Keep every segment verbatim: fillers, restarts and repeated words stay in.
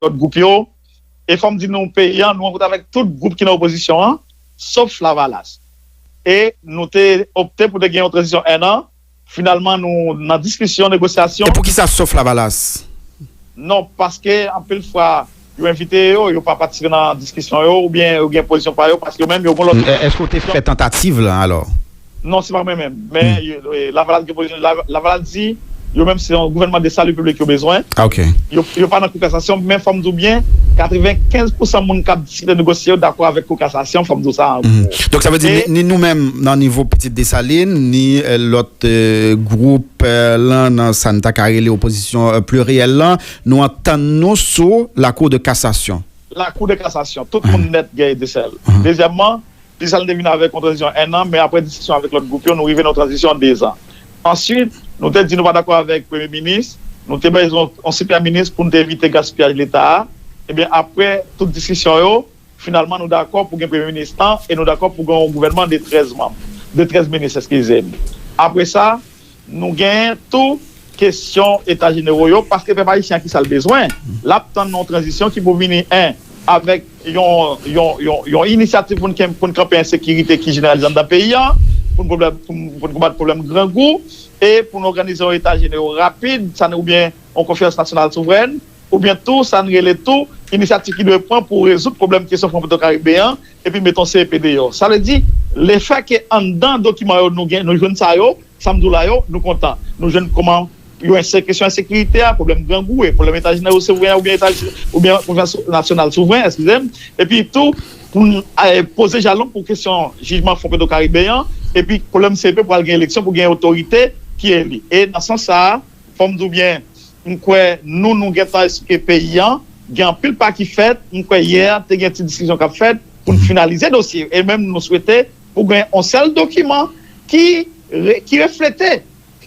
lòt gwoup yo. E fò m di nou, peyi a, nou rankontre avèk tout gwoup ki nan opozisyon an, sof Lavalas. E nou te opte pou te gen yon tranzisyon en an. Finalman, nou nan diskisyon, negosyasyon. E poukisa sof Lavalas? Non, paske anpil fwa, yo envite yo, yo pa patisipe nan diskisyon yo, oubyen yo gen pozisyon pa yo, paske yo menm, yo gen lòt. Èske w te fè tantativ la, alò? Non, se pa mwen menm. Men, hmm, yo, eh, Lavalas gen pozisyon, Lavalas di, yo menm se yon gouvènman de sali piblik yo bezwen. Ah, ok. Yo, yo pa nan kou kasasyon, men fò m di w byen, katrevenkenz pousan moun k ap diskite negosye yo dakò avèk kou kasasyon, fò m di w sa an gwo. Donk, sa vle di, ni, ni nou menm nan nivo Pitit Desalin, ni, eh, lòt, eh, gwoup, eh, lan nan sa n ta ka rele opozisyon, eh, pliryèl lan, nou antann nou sou Lakou de Kasasyon. Lakou de Kasasyon, tout moun nèt gen de sèl. Dezyèmman, Desalin te vin avèk yon tranzisyon en an, men apre diskisyon avèk lòt gwoup yo, nou rive nan yon tranzisyon de zan. Answit, nou te di nou pa dakò avèk premye minis, nou te bezwen yon sipè minis pou n te evite gaspiyaj leta a. Ebyen, apre tout diskisyon yo, finalman, nou dakò pou gen premye minis lan e nou dakò pou gen yon gouvènman de trèz manm, de trèz minis, eskize m. Apre sa, nou genyen tou kesyon eta jenero yo, paske pèp ayisyen an ki sa l bezwen? L ap tann yon tranzisyon ki pou vini, en, avèk yon, yon, yon, yon inisyativ pou n, pou n kanpe ensekirite ki jeneralize anndan peyi a, pou n pwoblèm, pou n, pou n konbat pwoblèm grangou, e pou n òganize yon eta jenero rapid, sa n, oubyen yon konferans nasyonal souvrèn, oubyen tou sa n rele tou inisyativ ki dwe pran pou rezoud pwoblèm kesyon Fon Petro Karibeyen an, epi mete yon C E P deyò. Sa vle di, lefètke anndan dokiman yo nou gen, nou jwenn sa yo, sa m di w la yo, nou kontan. Nou jwenn kòman yo ense-, kesyon ensekirite a, pwoblèm grangou e pwoblèm eta jenero souvren oubyen eta, oubyen konferans nasyonal souvren, eskize m. Epi tou, pou n, eh, poze jalon pou kesyon jijman Fon Petro Karibeyen an, epi pwoblèm C E P pou al gen eleksyon, pou gen otorite ki eli. E nan sans sa a, fò m di w byen, m kwè nou, nou gentan esplike peyi an, gen anpil pa ki fèt, m kwè yè te gen ti diskisyon k ap fèt pou n finalize dosye. E menm nou swete pou gen yon sèl dokiman ki re-, ki reflete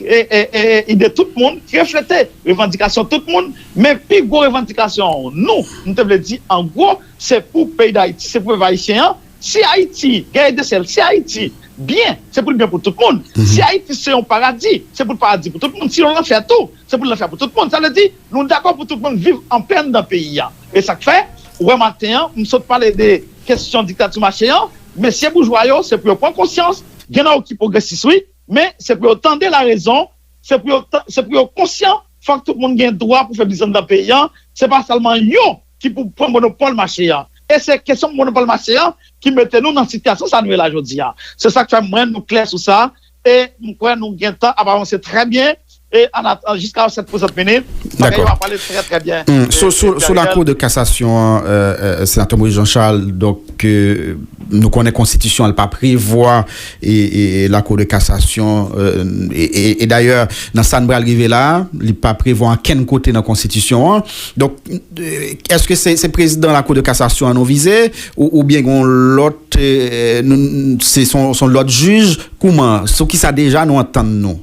e, e, e, ide tout moun, ki reflete revandikasyon tout moun, men pi gwo revandikasyon nou, nou te vle di an gwo, se pou peyi Dayiti, se pou pèp ayisyen an. Si Ayiti, gen etensèl, si Ayiti byen, se pou l byen pou tout moun. Si Ayiti se yon paradi, se pou l paradi pou tout moun. Si yon lanfè tou, se pou l lanfè pou tout moun. Sa vle di, nou dakò pou tout moun viv anpè anndan peyi a. E sa k fè, ou wè maten an, m sot pale de kesyon diktati mache an, mesye boujwa yo, se pou yo pran konsyans, gen nan yo ki pwogresis, wi, men se pou yo tande larezon, se pou yo, se pou yo konsyan, fòk tout moun gen dwa pou fè biznis anndan peyi an, se pa sèlman yo ki pou pran monopòl mache an. E se kesyon monopòl mache an ki mete nou nan sitiyasyon sa nou ye la jodi a. Se sa k fè mwen, nou klè sou sa, e m kwè nou gentan ap avanse trè byen, e an at-, an, jiska sèt pou sèt minit, bagay yo ap ale trè, trè byen. Hmm, sou, sou, sou Lakou de Kasasyon an, euh, euh, Senatè Moïse Jean Charles, donk, euh, nou konnen konstitisyon an, li pa prevwa e, e, e Lakou de Kasasyon, euh, e, e, e dayè, nan sa n pral rive la, li pa prevwa ankenn kote nan konstitisyon an. Donk, euh, èske se, se prezidan Lakou de Kasasyon an nou vize, ou, oubyen gen yon lòt, euh, nou, se, se yon, se yon lòt jij? Kouman? Sou kisa deja nou antann nou?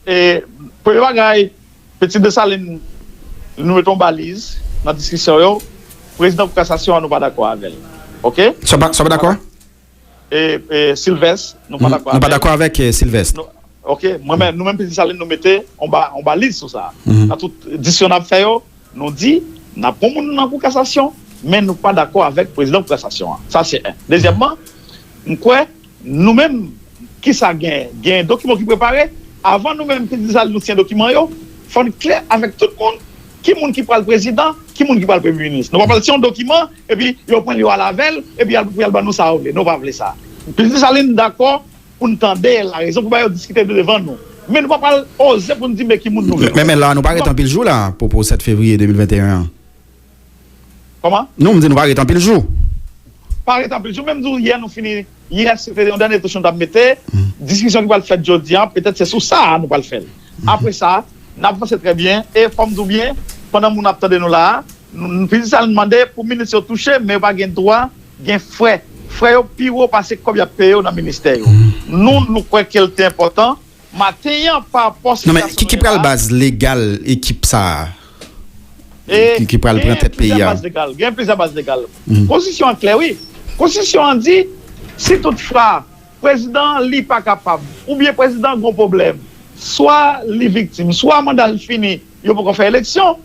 E, premye bagay, Pitit Desalin, nou mete yon baliz nan diskisyon yo. Prezidan Kou Kasasyon an, nou pa dakò avè l. Oke? Sa w pa, sa w pa dakò? E, e, Silvès, nou pa dakò avè l. Nou pa dakò avèk, e, Silvès. Nou, oke, mwen menm, nou menm Pitit Desalin, nou mete yon ba-, yon baliz sou sa. Nan tout diskisyon n ap fè yo, nou di, n ap pran moun nan Kou Kasasyon, men nou pa dakò avèk prezidan Kou Kasasyon an. Sa se en. Dezyèmman, m kwè, nou menm, kisa gen? Gen dokiman ki prepare. Avan nou menm ki di sa, nou siyen dokiman yo, fò n klè avèk tout moun ki moun ki pral prezidan, ki moun ki pral premye minis. Nou pa pral siyen yon dokiman, epi yo pran l, yo al avè l, epi y al, pou y al ban nou sa yo vle. Nou pa vle sa. Pitit Desalin dakò pou n tande larezon pou ba yo diskite de devan nou. Men nou pa pral oze pou n di men ki moun nou vle. Men, men la, nou pa ret anpil jou la, pwopo sèt fevriye de mil venteyen an. Kòman? Non, m di nou pa ret anpil jou. Pa ret anpil jou, men m di w yè nou fini, yè se te yon dènye touch nou t ap mete, diskisyon ki pral fèt jodi a, petèt se sou sa a nou pral fè l. Apre sa, n ap vanse trè byen, e fò m di w byen, pandan moun ap tande nou la a, nou, nou, Pitit Desalin mande pou minis yo touche, men yo pa gen dwa gen frè. Frè yo pi wo pase kòb y ap peye yo nan ministè yo. Nou, nou kwè ke l te enpòtan. Maten an, pa rapò sitiyasyon yo la. Non, men ki, ki pral baz legal ekip sa a? E ki, ki pral pran tèt peyi a? Gen plizyè baz legal, gen plizyè baz legal. Konstitisyon an klè, wi. Konstitisyon an di, si toutfwa prezidan an li pa kapab, oubyen prezidan an gon pwoblèm, swa li viktim, swa manda l fini, yo poko fè eleksyon.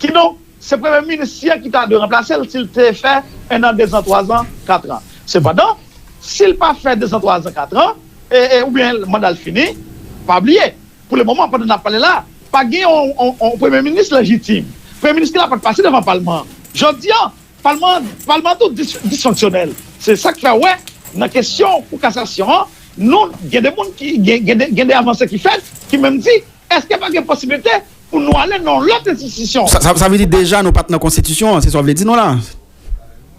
Kidonk, se premye minis li an ki ta dwe ranplase l si l te fè en an, dezan, twazan, katran. Sepandan, si l pa fè dezan, twazan, katran, e, e, oubyen manda l fini, pa bliye, pou le moman, pandan n ap pale la, pa gen yon, yon, yon premye minis lejitim. Premye minis ki la pa t pase devan palman an. Jodi a, palman, palman an tou dis-, disfonksyonèl. Se sa k fè w wè, nan kesyon kou kasasyon an, nou, gen de moun ki, gen, gen de, gen de avanse ki fèt, ki menm di, èske pa gen posiblite pou nou ale nan yon lòt enstitisyon? Sa, sa, sa vle di deja nou pa t nan konstitisyon an, se sa w vle di nou la?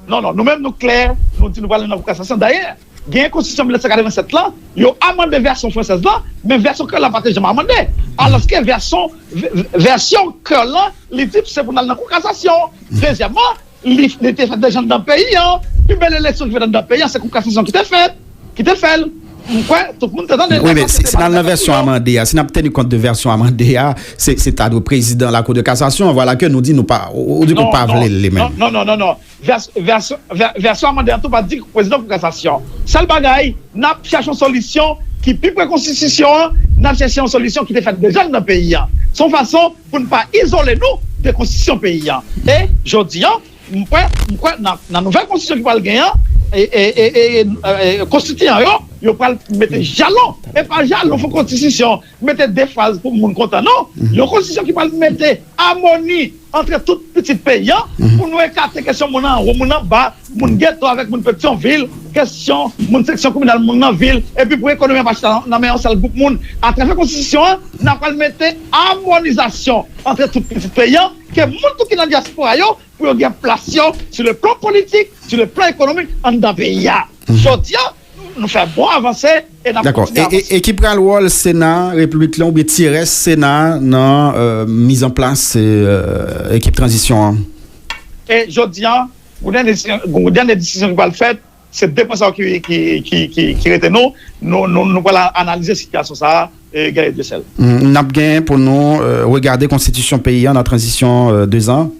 Non, non, nou menm nou klè, nou di nou prale nan kou kasasyon. Dayè, genyen konstitisyon mil nèf san katrevennsèt lan, yo amande vèsyon fransèz lan, men vèsyon kreyòl la pa te janm amande. Alòske vèsyon, vè-, vèsyon kreyòl lan, li di se pou n al nan kou kasasyon. Dezyèmman, li, li te fèt deja anndan peyi an, pi bèl eleksyon ki fèt anndan peyi an, se kou kasasyon ki te fèt, ki te fè l. M kwè, tout moun te tande. Wi, men si, si n al nan vèsyon amande a, si n ap teni kont de vèsyon amande a, se, se ta dwe prezidan Lakou de Kasasyon. Vwala ke nou di nou pa, ou, ou di nou pa vle l li menm. Non, non, non, non, non. Vès-, vès-, vè-, vèsyon amande an tou pa di prezidan Kou Kasasyon. Sèl bagay, n ap chèche yon solisyon ki pi pre konstitisyon an, n ap chèche yon solisyon ki te fèt deja nan peyi an. Se yon fason pou n pa izole nou de konstitisyon peyi an. E, jodi an, m kwè, m kwè nan, nan nouvèl konstitisyon ki pral gen an, e, e, e, e, e, konstitiyan yo, yo pral mete jalon, e pa jalon, fò konstitisyon mete de fraz pou moun kontan, non. Yon konstitisyon ki pral mete amoni antre tout pitit peyi an, pou nou ekate kesyon moun anwo, moun anba, moun geto avèk moun Petyonvil, kesyon moun seksyon kominal, moun nan vil, epi pou ekonomi an pa chita nan, nan men yon sèl gwoup moun. Atravè konstitisyon an, n ap pral mete amonizasyon antre tout pitit peyi an, ke moun tou ki nan dyaspora yo, pou yo gen plas yo, sou le plan politik, sou le plan ekonomik, anndan peyi a. Jodi a, nou fè bon avanse e n ap kontinye avanse. Dakò. E, e, e ki pral wòl Sena Repiblik lan oubyen tyerès Sena nan, euh, mizanplas, euh, ekip tranzisyon an? E jodi a, pou dènye, pou dènye desizyon ki pral fèt, se de pwen sa yo ki, ki, ki, ki, ki rete nou. Nou, nou, nou pral analize sitiyasyon sa a, e, Guerrier Dieuseul. Mm, n ap gen pou nou, euh, regade konstitisyon peyi an nan tranzisyon, euh, dezan.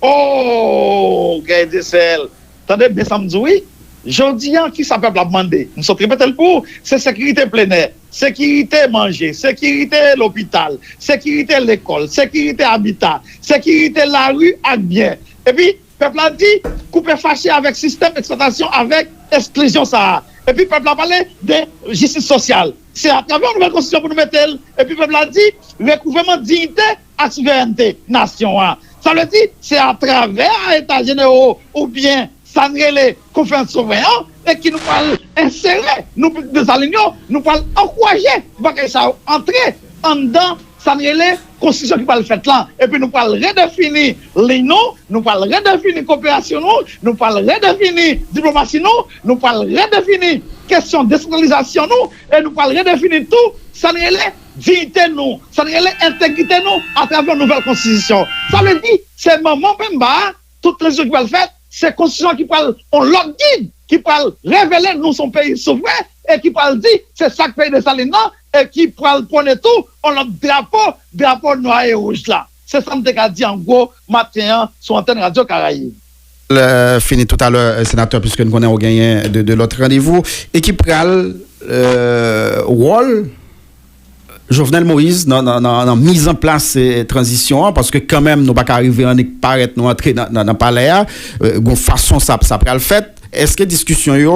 Oh, Guerrier Dieuseul, tande byen sa m di w, wi. Jodi a, kisa pèp la ap mande? M sot repete l pou ou, se sekirite plenè, sekirite manje, sekirite lopital, sekirite lekòl, sekirite abita, sekirite lari ak byen. Epi, pèp la di, koupe fache avèk sistèm eksplwatasyon, avèk eksklizyon sa a. Epi, pèp la pale de jistis sosyal. Se atravè yon nouvèl konstitisyon pou nou mete l. Epi, pèp la di, rekouvrman diyite ak souverènte nasyon an. Sa vle di, se atravè eta jenero oubyen sa n rele konferans souvren an, e ki nou pral ensere nou pitit Desalin yo, nou pral ankouraje bagay sa yo antre anndan sa n rele konstitisyon ki pral fèt lan. Epi nou pral redefini liy nou, nou pral redefini koperasyon nou, nou pral redefini diplomasi nou, nou pral redefini kesyon desantralizasyon nou, e nou pral redefini tou sa n rele diyite nou, sa n rele entegrite nou atravè yon nouvèl konstitisyon. Sa vle di, se manman penba a, tout tranzisyon ki pral fèt, se konstitisyon ki pral yon lòt gid, ki pral revele nou se yon peyi souvren, e ki pral di se sa k peyi Desalin nan, e ki pral pwone tou yon lòt drapo, drapo nwa e wouj la. Se sa m te ka di an gwo maten an sou antèn Radyo Karayib. Lè fini toutalè, senatè, piske n konnen ou genyen de, de lòt randevou, e ki pral, euh, wòl Jovenel Moïse nan, nan, nan, nan mizanplas, eh, tranzisyon an, paske kanmenm nou pa ka rive annik parèt nou antre nan, nan, nan palè a, eh, gon fason sa, sa pral fèt. Èske diskisyon yo,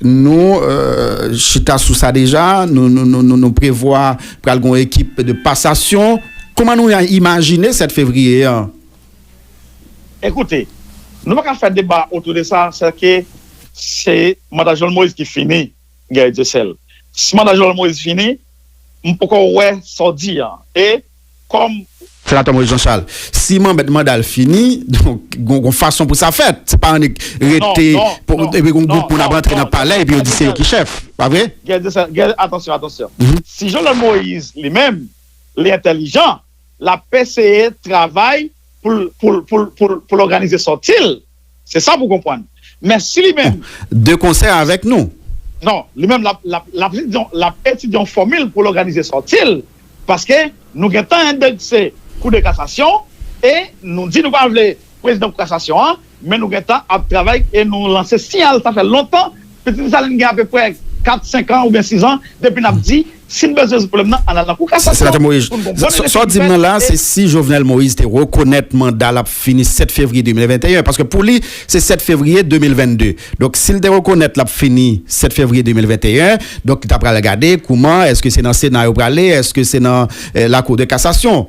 nou, eh, chita sou sa deja, nou, nou, nou, nou, nou prevwa pral gon ekip de pasasyon? Kòman nou imajine sèt fevriye an? Ekoute, nou pa ka fè deba otou de sa, se ke se manda Jovenel Moïse ki fini. Guerrier Dieuseul. Si manda Jovenel Moïse fini, m poko wè sa w di an. E kòm... Senatè Moïse Jean Charles, si manmèt manda l fini, donk, gon, gon fason pou sa fèt. Se pa annik rete, epi gon gwoup moun ap antre nan palè, epi yo di se yo ki chèf. Pa vre? Guerrier Dieuseul, Guerrier, atansyon, atansyon. Si Jovenel Moïse, li menm, li entèlijan, l ap eseye travay pou l, pou l, pou l, pou l, pou l òganize sòti l. Se sa pou konprann. Men si li menm... De konsè avèk nou. Non, li menm l ap, l ap, l ap etidye yon, l ap etidye yon fòmil pou l òganize sòti l. Paske nou gentan endekse Kou de Kasasyon e nou di nou pa vle prezidan Kou Kasasyon an, men nou gentan ap travay e nou lanse siyal, sa fè lontan. Pitit Desalin gen apeprè kat, senk an oubyen sis an, depi n ap di, si n bezwen rezoud pwoblèm nan, ann al nan kou kasasyon. Senatè Moïse, pou n gon bon sa w di m nan la, se si Jovenel Moïse te rekonèt manda l ap fini sèt fevriye de mil venteyen, paske pou li, se sèt fevriye de mil vennde. Donk, si l te rekonèt l ap fini sèt fevriye de mil venteyen, donk, li ta pral gade kouman, èske se nan Sena yo prale, èske se nan eh, Lakou de Kasasyon.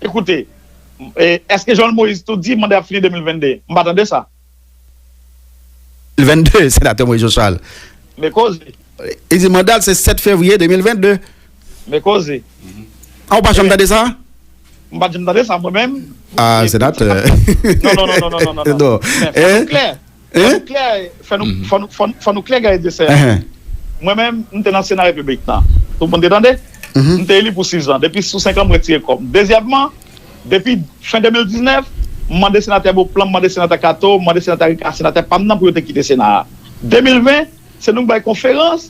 Ekoute, eh, èske Jovenel Moïse tou di manda ap fini de mil vennde? M pa tande sa. De mil vennde, senatè Moïse Jean Charles. Men koze. Li di manda l se sèt fevriye de mil vennde. Men koze. Ah, ou pa janm tande sa? M pa janm tande sa, mwen menm. Ah, senatè. Non, non, non, non, non, non, non. Non. Men fò nou klè. Fò nou klè, fò nou, fò nou, fò nou, fò nou klè, Gaye Dyesèl. Mwen menm, m te nan Sena Repiblik la. Tout moun te tande? M te eli pou sis an. Depi sou senk an, m retire kò m. Dezyèmman, depi fen de mil diznèf, m mande senatè Beauplan, m mande senatè Kato, m mande senatè Ricard, senatè pa m nan pou yo te kite Sena a. De mil ven, se nou k bay konferans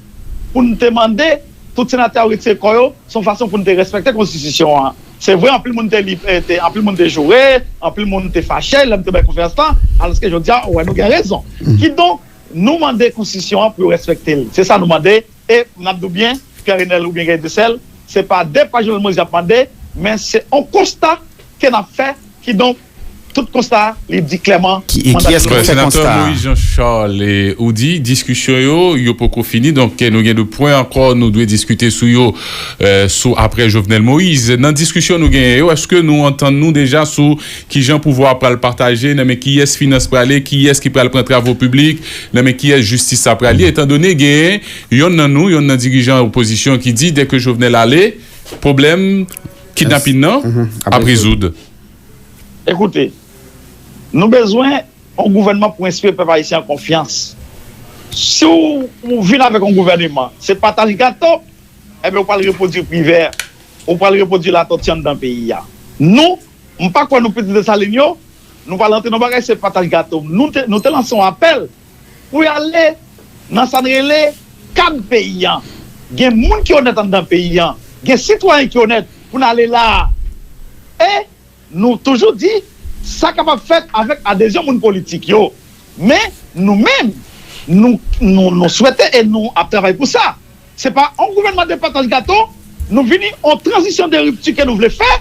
pou n te mande tout senatè yo retire kò yo, se yon fason pou n te respekte konstitisyon an. Se vre, anpil moun te li, eh, te, anpil moun te joure, anpil moun te fache lè m te bay konferans lan, alòske jodi a, ou wè nou gen rezon. Kidonk, nou mande konstitisyon an pou yo respekte l. Se sa nou mande, e n ap di w byen, Pierre Renel oubyen Gaye Dyesèl, se pa de pa Jovenel Moïse y ap mande, men se yon konsta ke n ap fè, kidonk, tout konsta, li di klèman, ki, e kiyès ki fè konsta a? Senatè Moïse Jean Charles, e, ou di, diskisyon yo, yo poko fini, donk, e, nou gen de pwen ankò, nou dwe diskite sou yo, e, sou apre Jovenel Moïse. Nan diskisyon nou genyen yo, èske nou antann nou deja sou kijan pouvwa a pral pataje, nan men kiyès finans prale, kiyès ki pral pran travo piblik, nan men kiyès jistis sa prale, etan done genyen yonn nan nou, yonn nan dirijan opozisyon ki di, dèke Jovenel ale, pwoblèm kidnapin nan ap rezoud. Ekoute, nou bezwen yon gouvènman pou enspire pèp ayisyen an konfyans. Si w, ou vin avèk yon gouvèneman, se pataj gato, enben, ou pral repwodui Privè, ou pral repwodui Latòti anndan peyi a. Nou, m pa kwè nou pitit Desalin yo, nou pral antre nan bagay se pataj gato. Nou te, nou te lanse yon apèl pou y ale nan sa n rele kad peyi a. Gen moun ki onèt anndan peyi a, gen sitwayen ki onèt pou n ale la a. E nou toujou di, sa kapab fèt avèk adezyon moun politik yo. Men, nou menm, nou, nou, nou swete e nou ap travay pou sa. Se pa yon gouvènman de pataj gato, nou vini yon tranzisyon de ripti ke nou vle fè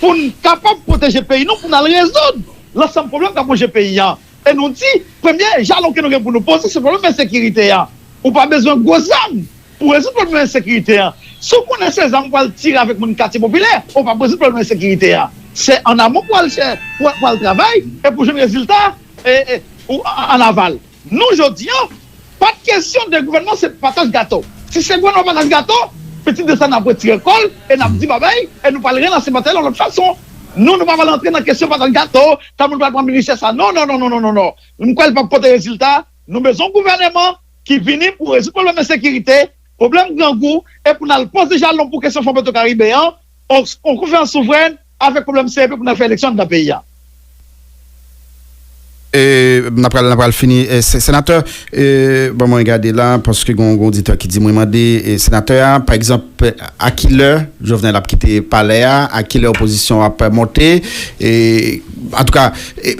pou n kapab pwoteje peyi nou, pou n al rezoud lansanm pwoblèm k ap wonje peyi a. E nou di, premye jalon ke nou gen pou nou poze, se pwoblèm ensekirite a. Ou pa bezwen gwo zam pou rezoud pwoblèm ensekirite a. Si w konnen se zam ou pral tire avèk moun katye popilè, ou p ap rezoud pwoblèm ensekirite a. Se an amon pou al chè, pou, pou al travay, e pou jwenn rezilta, e, e, ou, an aval. Nou, jodi a, pa t kesyon de gouvènman, se pataj gato. Si se gouvènman pataj gato, pitit de sa n ap retire kò l, e n ap di babay, e nou pral relanse batay la yon lòt fason. Nou, nou pa pral antre nan kesyon pataj gato, tan moun pral pran ministè sa. Non, non, non, non, non, non, non. M kwè l p ap pote rezilta. Nou bezwen yon gouvèneman ki vini pou rezoud pwoblèm ensekirite, pwoblèm grangou, e pou n al poze jalon pou kesyon Fon Petro Karibe an, on, on konferans souvrèn avèk pwoblèm C E P pou n al fè eleksyon anndan peyi a. E, n ap pral, n ap pral fini. E, se, senatè, e, bon, mwen gade la, paske gon, gon oditè ki di mwen mande, e, senatè a, pa egzanp, a ki lè Jovenel ap kite palè a, a ki lè opozisyon ap monte, e, antouka, e,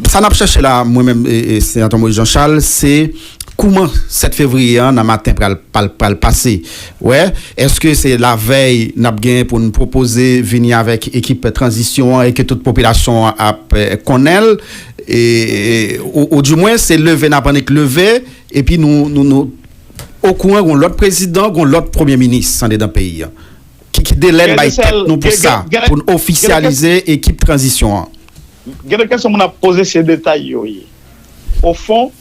sa n ap chèche la, mwen menm, e, e, senatè Moïse Jean Charles, se kouman sèt fevriye an nan maten pral, pral, pral pase. Wè, èske se lavèy n ap gen pou n pwopoze vini avèk ekip tranzisyon an e ke tout popilasyon an ap, eh, konnen l? E, e, ou, oudimwen, se leve n ap annik leve, epi nou, nou, nou okouran gon lòt prezidan, gon lòt premye minis andedan peyi a. Ki, ki delè n bay tèt nou pou sa, pou n ofisyalize ekip tranzisyon an? Gen de kesyon moun ap poze, se detay yo ye. Ofon,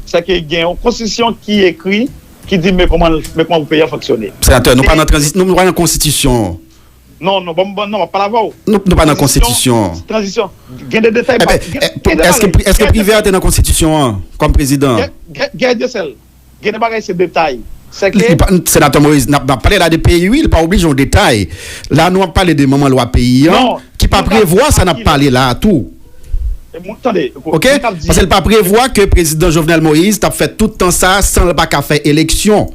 se ke gen yon konstitisyon ki ekri, ki di men kòman, men kòman pou peyi a fonksyone. Senatè, nou pa nan tranzi-, nou pa nan konstitisyon. Non, non, bon, bon, non, m ap pale avè w. Nou, nou pa nan konstitisyon. Tranzisyon, gen de detay. Enben, èske, èske Privè te nan konstitisyon an kòm prezidan? Gen, gen, gen de sèl. Gen de bagay se detay. Se ke... Li pa, senatè Moïse, n ap, n ap pale la de peyi, wi, li pa oblije yon detay. La, nou ap pale de manman lwa peyi an, ki pa prevwa sa n ap pale la a tou. Oke? Paske l pa prevwa ke prezidan Jovenel Moïse t ap fè tout tan sa a san l pa ka fè eleksyon.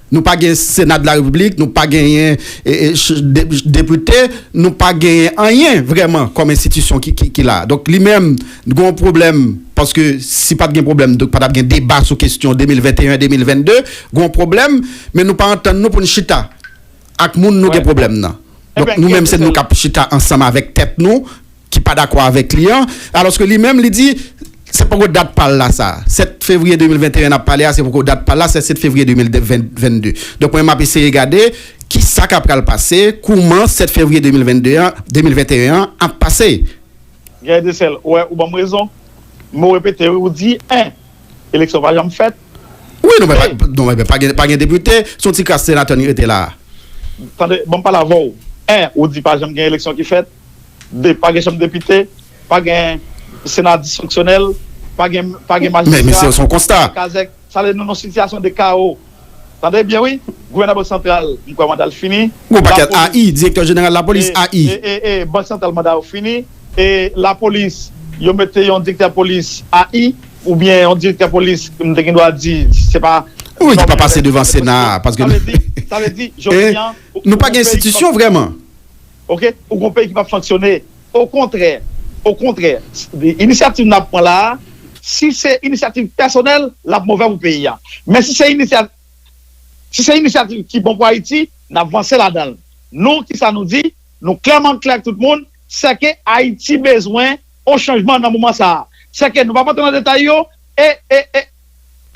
Nou pa gen Sena de la Repiblik, nou pa genyen, e, e, ch-, de-, depite, nou pa genyen anyen vrèman kòm enstitisyon ki, ki, ki la. Donk, li menm, gen yon pwoblèm Paske si pa t gen pwoblèm, donk pa t ap gen deba sou kesyon de mil venteyen, de mil vennde, gen yon pwoblèm, men nou pa antann nou pou n chita ak moun nou gen pwoblèm nan. Donk, nou menm, se nou k ap chita ansanm avèk tèt nou ki pa dakò avèk li an. Alòske li menm, li di, se poko dat pa l la sa. Sèt fevriye de mil venteyen n ap pale a, se poko dat pa l la, se sèt fevriye de mil vennde. Donk, mwen, m ap eseye gade ki sa k ap pral pase, kouman sèt fevriye de mil vennde an, de mil venteyen an ap pase. Guerrier de Sel, ou wè, ou ban m rezon. Men w repete, wi, ou di, en, eleksyon pa janm fèt. Wi, non, men pa, non, men pa gen, pa gen depite, se yon ti kras senatè n rete la a. Tande, ban m pale avè w. En, ou di pa janm gen eleksyon ki fèt. De, pa gen chanm depite, pa gen sena disfonksyonèl, pa gen, pa gen majistra, men, men se, se yon konsta. Kazèk, sa vle di nou nan sitiyasyon de kawo. Tande byen, wi. Gouvènè Bank Santral, m kwè manda l fini. Gon pakèt A I, direktè jeneral lapolis, A I. E, e, e, Bank Santral, manda yo fini. E lapolis, yo mete yon direktè polis A I, oubyen yon direktè polis, m te gen dwa di, se pa. Wi, ki pa pase devan Sena a, paske sa vle di, sa vle di, jodi an, nou pa gen enstitisyon vrèman. Oke? Ou gon peyi ki p ap fonksyone. Okontrè, okontrè, inisyativ n ap pran la a, si se inisyativ pèsonèl, l ap movè pou peyi a. Men si se inisya-, si se inisyativ ki bon pou Ayiti, n ap vanse ladan l. Nou, kisa nou di? Nou klèman klè ak tout moun, sèke Ayiti bezwen yon chanjman nan moman sa a. Sèke nou p ap antre nan detay yo, e, e, e,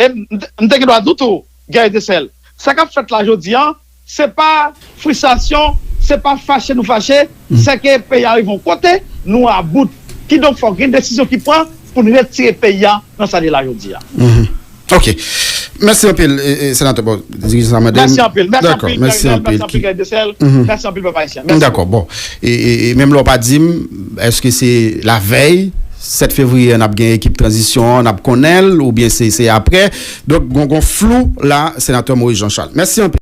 e m, m te gen dwa di w tou, Guerrier de Sel. Sa k ap fèt la jodi an, se pa fristrasyon, se pa fache nou fache, sèke peyi a rive yon kote, nou about. Kidonk, fòk gen desizyon ki pran pou n retire peyi a nan sa l ye la jodi a. Ok. Mèsi anpil, e, e, senatè, bon, dirijan sa mande m. Mèsi anpil, mèsi anpil, mèsi anpil, Guerrier de Sel. Mèsi anpil, pèp ayisyen. Mèsi. Dakò, bon. E, e, e menm lè w pa di m, èske se lavèy sèt fevriye a n ap gen ekip tranzisyon an, n ap konnen l, oubyen se, se aprè? Donk, gon, gon flou la, senatè Moïse Jean Charles. Mèsi anpil.